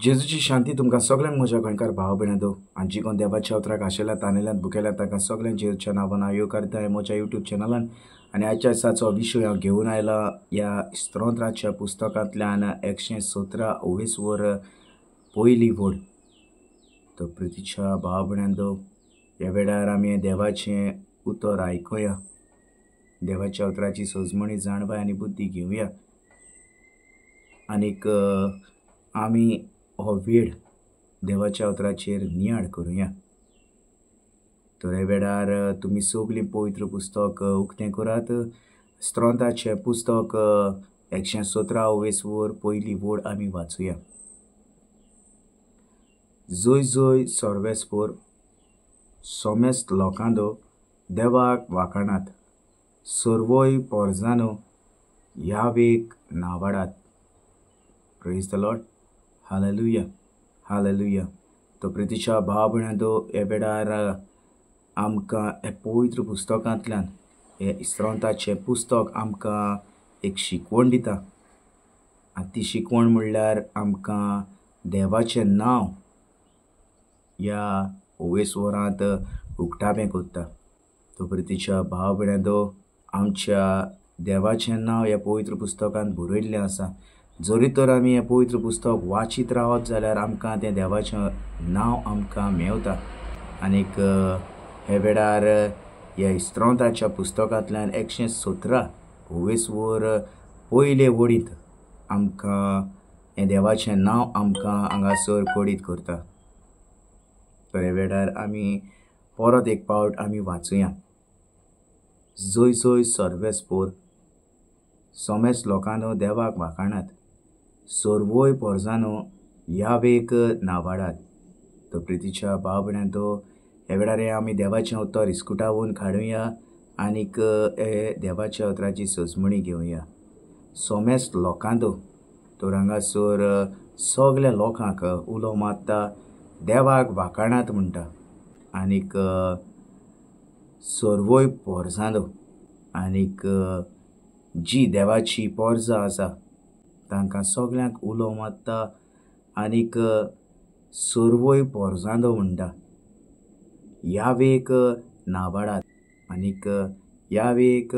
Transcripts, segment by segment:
जेजूची शांती तुमकां सगळ्यांक म्हज्या गोंयकार भाव भयणांनो आनी जी कोण देवाच्या उतराक आशेल्या तानेल्यात भुकेल्यात तांकां सगळ्यांक जेजूच्या नांवान हांव येवकार दिता म्हज्या युट्यूब चॅनलान. आनी आयच्या दिसाचो विशय हांव घेवन आयला ह्या स्तोत्राच्या पुस्तकांतल्यान 117 ओवेसवर पयली वड. तर प्रितीच्या भाव भयणांनो, ह्या वेळार आमी देवाचें उतर आयकुया, देवाच्या उतराची सजमणी जाणवाय आनी बुद्धी घेवया आनीक आमी हो वेळ देवाच्या उतराचेर नियाळ करुया. तर ह्या वेळार तुमी सगळीं पवित्र पुस्तक उक्तें करात. स्तोत्राचें पुस्तक 117 ओवेसवर पयली वड आमी वाचुया. जोय जोय सर्वेस्पोर सोमेस्त लोकांदो देवाक वाखाणात, सर्वय पोरजानो ह्या वेग नावाडात. Praise the Lord, hallelujah, hallelujah. तो प्रितीच्या भाव भयणांनो, ह्या वेळार आमकां ह्या पवित्र पुस्तकांतल्यान हे स्तोत्राचें पुस्तक आमकां एक शिकवण दिता. आनी ती शिकवण म्हणल्यार आमकां देवाचें नांव ह्या ओवेसवरांत उक्तापें करता. तो प्रितीच्या भाव भयणांनो, आमच्या देवाचें नांव ह्या पवित्र पुस्तकांत बरयल्लें आसा. जरी तर आमी हें पवित्र पुस्तक वाचीत रावत जाल्यार आमकां तें देवाचें नांव आमकां मेवता. आनीक हे वेळार ह्या स्तोत्राच्या पुस्तकांतल्यान 117 ओवेसवर पयले वडींत आमकां हें देवाचें नांव आमकां हांगासर कळीत करता. तर ह्या वेळार आमी परत एक पावट आमी वाचुया. जोय जोय सर्वेस्पोर सोमेस्त लोकांनो देवाक वाखाणात, सर्वय पोरजानो ह्या वेग नावाडात. तर प्रितीच्या भाव भयणांनो, ह्या वेळार हे आमी देवाचें उतर इस्कुटावून काडुया आनीक हे देवाच्या उतराची सजमणी घेवया. सोमेस्त लोकांदो, तर हांगासर सगल्या लोकांक उलो मारता, देवाक वाखाणात म्हणटा. आनीक सर्वय पोरजानो आनीक जी देवाची पोरजां आसा तांकां सगल्यांक उलो मारता आनीक सर्वय पोरजांदो म्हणटा, ह्या वेग नावाडात आनीक ह्या वेग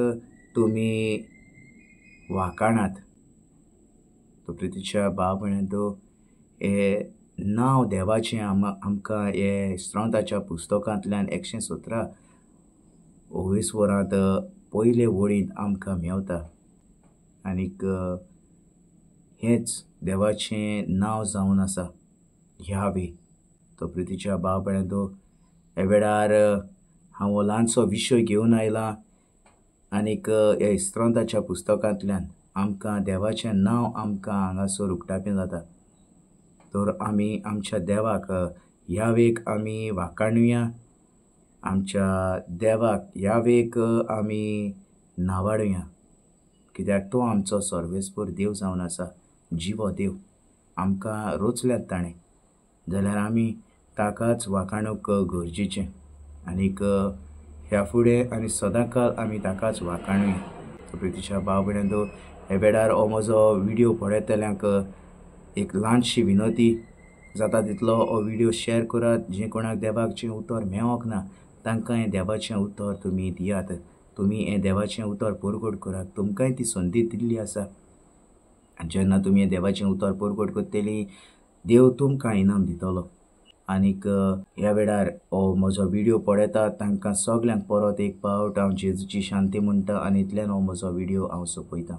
तुमी वाखाणात. तो प्रितीच्या भाव भयणांनो, हे नांव देवाचें आमकां हे स्तोत्राच्या पुस्तकांतल्यान 117 ओवेसवरांत पयले वळींत आमकां मेवता. आनीक हेंच देवाचें नांव जावन आसा ह्या वे. तो प्रितीच्या भाव भयणांनो, ह्या वेळार हांव ल्हानसो विशय घेवन आयला आनीक ह्या स्तोत्राच्या पुस्तकांतल्यान आमकां देवाचें नांव आमकां हांगासर उक्तापें जाता. तर आमी आमच्या देवाक ह्या वेग आमी वाखाणुया, आमच्या देवाक ह्या वेग आमी नावाडुया, कित्याक तो आमचो सर्वेस्पोर देव जावन आसा, जिवो देव. आमकां रोचल्यात ताणें, जाल्यार आमी ताकाच वाखाणूंक गरजेचें. आनीक ह्या फुडें आनी सदांकाल आमी ताकाच वाखाणुया. प्रितीच्या भाव भयणांनो, ह्या वेळार हो म्हजो व्हिडियो पळयतल्यांक एक ल्हानशी विनंती, जाता तितलो हो व्हिडियो शेअर करात. जे कोणाक देवाचें उतर मेवोंक ना तांकां हें देवाचें उतर तुमी दियात. तुमी हें देवाचें उतर परगट करात, तुमकांय ती संदी दिल्ली आसा. आनी जेन्ना तुमी हें देवाचें उतर परगट करतली, देव तुमकां इनाम दितलो. आनीक ह्या वेळार हो म्हजो व्हिडियो पळयता तांकां सगल्यांक परत एक पावट हांव जेजूची शांती म्हणटा आनी इतल्यान हो म्हजो व्हिडियो हांव सोंपयता.